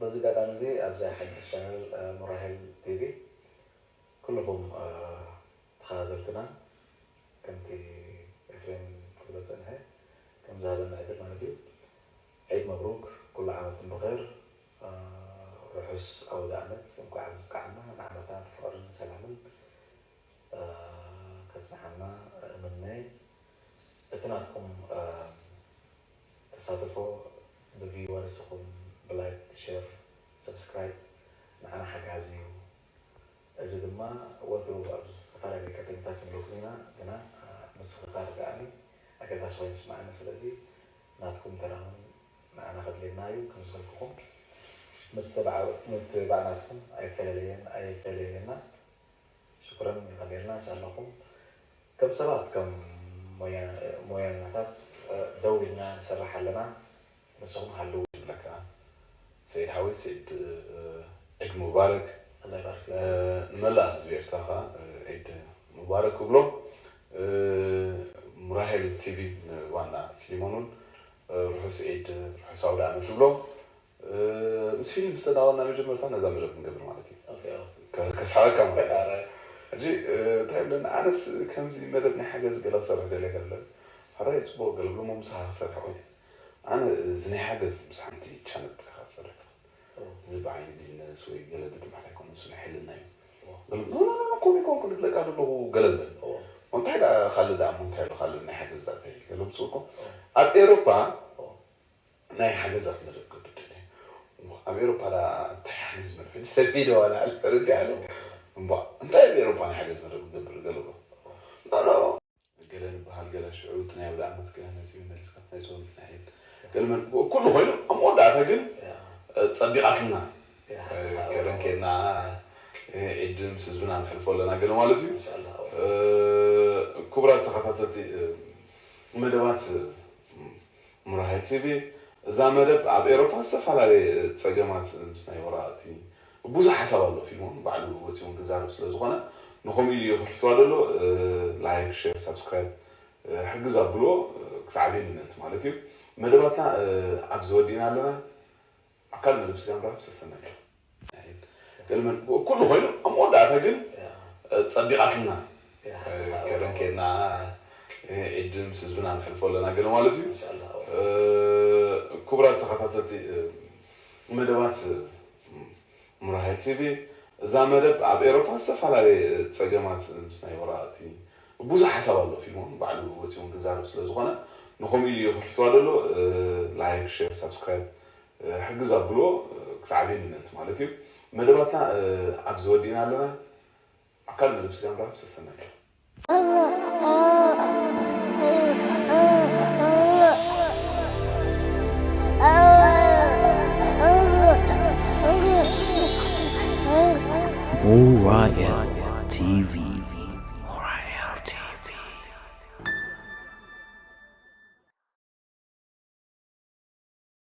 በዚ ኣጋጣሚ እዚ ኣብዚ ሓድሽ ቻነል፣ እ፣ ሙራሄል ቲቪ ኩልኹም፣ እ፣ ተኸታተልትና ከምቲ ኤፍሬም ክብሎ ዝጸንሐ ከም ዝሃበና ዕድል ማለት እዩ። ዒድ መብሩክ፣ ኩሉ ዓመት ብኸይር፣ እ፣ ርሑስ ኣውደ ዓመት፣ እንኳዕ ኣብዝብቃዓና፣ ንዓመታ ብፍቕርን ሰላምን፣ እ፣ ከጽንሓና እምነ። እቲ ናትኩም፣ እ፣ ተሳትፎ ብቪወርስ ይኹን ብላይክ፣ ሼር፣ ሰብስክራይብ ንዓና ሓጋዚ እዩ። እዚ ድማ ወትሩ ኣብ ዝተፈላለዩ ከተማታት ንብለኩም ኢና፣ ግና፣ እ፣ ምስኽኻር ደኣኒ ኣገዳሲ ኮይኑ ይስምዓኒ። ስለዚ ናትኩም ተራ እውን ንዓና ከድልየና እዩ። ከም ዝበልኩኹም ምትብባዕ፣ ምትብባዕ ናትኩም ኣይፈለለየን፣ ኣይፈለየና። ሽኩረን፣ የቐንየልና ሳለኹም። ከም ሰባት፣ ከም ሞያ-፣ ሞያኛታት፣ እ፣ ደው ኢልና ንሰርሕ ኣለና። ንስኹም ሃልዉ። ይብለካ ሰይድ ሓወይ፣ ሰይድ፣ እ፣ ዒድ ሙባረክ። ኣላህ ይባርክ። እ፣ ንመላእ ህዝቢ ኤርትራ ኸዓ፣ እ፣ ዒድ ሙባረክ ክብሎ። እ፣ ሙራሄል ቲቪ ንዋና ፊሊሞን እውን፣ እ፣ ርሑስ ዒድ፣ ርሑስ ኣውደ ዓመት ትብሎ። እ፣ ምስ ፊልም ዝተዳወና መጀመርታ ነዛ መደብ ክንገብር ማለት እዩ። ኦኬ፣ ኦ። ከ-፣ ከስሓበካ ማለት እዩ። ኣረ። ሕጂ፣ እ፣ እንታይ ይብለኒ፣ ኣነስ ከምዚ መደብ ናይ ሓገዝ ገለ ክሰርሕ ደልየ ከለኒ፣ ሕራይ ጽቡቕ ገለ ብሎ፣ እሞ ምሳኻ ክሰርሕ ኮይነ። ኣነ እዚ ናይ ሓገዝ ምስ ሓንቲ ቻነል ጥራይ ኢኻ ትሰርሕ ትኽእል። ኦ። እዚ ብዓይኒ ቢዝነስ ወይ ገለ ግጥማት ኣይኮነን፣ እሱ ናይ ሕልና እዩ። ኦ። ገለ፣ ኖ፣ ኖ፣ ኖ፣ ኖ፣ ከምኡ ኣይኮንኩን፣ ንብለካ ዘለኹ ገለ በል። ኦ። እንታይ ደኣ ካልእ ደኣ፣ እሞ እንታይ ኣሎ ካልእ ናይ ሓገዝ ዛዕታ እዩ? ገለ ምጽእ እኮ። ኦ። ኣብ ኤውሮፓ ኦ። ናይ ሓገዛት መደብ ክገብር ደልየ። እሞ ኣብ ኤውሮፓ ደኣ እንታይ ሓገዝ መደብ? ሕጂ ሰብ ኢደ ዋላ ኣልፈርድ ያለ። እሞ እንታይ ኣብ ኤውሮፓ ናይ ሓገዝ መደብ ክገብር ገለ ኣሎ? ኖ፣ ኖ። ገለ ንበሃል፣ ገለ ሽዑ እቲ ናይ ኣውደ ዓመት ገለ መጺኡ መሊስካ ናይ ጾም ናይ ዒድ። ገለ መን-፣ ኩሉ ኮይኑ ኣብ መወዳእታ ግን፣ ያ። እ፣ ጸቢቓትና። ያ። እ፣ ከረን ኬድና፣ እ፣ ዒድ ምስ ህዝብና ነሕልፎ ኣለና ገለ ማለት እዩ። ማሻኣላህ። እ፣ ክቡራት ተኸታተልቲ፣ እ፣ መደባት፣ እ፣ ሙራሄል ቲቪ፣ እዛ መደብ ኣብ ኤውሮፓ ዝተፈላለየ ጸገማት ምስ ናይ ወራቕቲ ብዙሕ ሓሳብ ኣሎ። ፊልሞን ባዕሉ ወጺኡ እውን ክዛረብ ስለ ዝኾነ፣ ንኸምኡ ኢሉ እዩ ከፊትዋ ዘሎ። እ፣ ላይክ፣ ሼር፣ ሳብስክራይብ፣ እ፣ ሕግዝ ኣብልዎ፣ እ፣ ክትዓብየኒ ምእንቲ ማለት እዩ። መደባትና፣ እ፣ ኣብዚ ወዲእና ኣለና። ኣብ ካልእ መደብ ስጋ ምራኸብ ሰሰናዩ። ገለ መን-፣ ኩሉ ኮይኑ ኣብ መወዳእታ ግን፣ እ፣ ጸቢቓትና። እ፣ ከረን ኬድና፣ እ፣ ዒድ ምስ ህዝብና ነሕልፎ ኣለና ገለ ማለት እዩ። ማሻኣላህ። እ፣ ክቡራት ተኸታተልቲ፣ እ፣ መደባት፣ እ፣ ሙራሄል ቲቪ፣ እዛ መደብ ኣብ ኤውሮፓ ዝተፈላለየ ጸገማት ምስ ናይ ወራቕቲ ብዙሕ ሓሳብ ኣሎ። ፊልሞን ባዕሉ ወጺኡ እውን ክዛረብ ስለ ዝኾነ፣ ንኸምኡ ኢሉ እዩ ከፊትዋ ዘሎ። እ፣ ላይክ፣ ሼር፣ ሳብስክራይብ፣ እ፣ ሕግዝ ኣብልዎ፣ እ፣ ክትዓብየኒ ምእንቲ ማለት እዩ። መደባትና፣ እ፣ ኣብዚ ወዲእና ኣለና። ኣብ ካልእ መደብ ስጋ ምራኸብ ሰሰናዩ። Orion ቲቪ።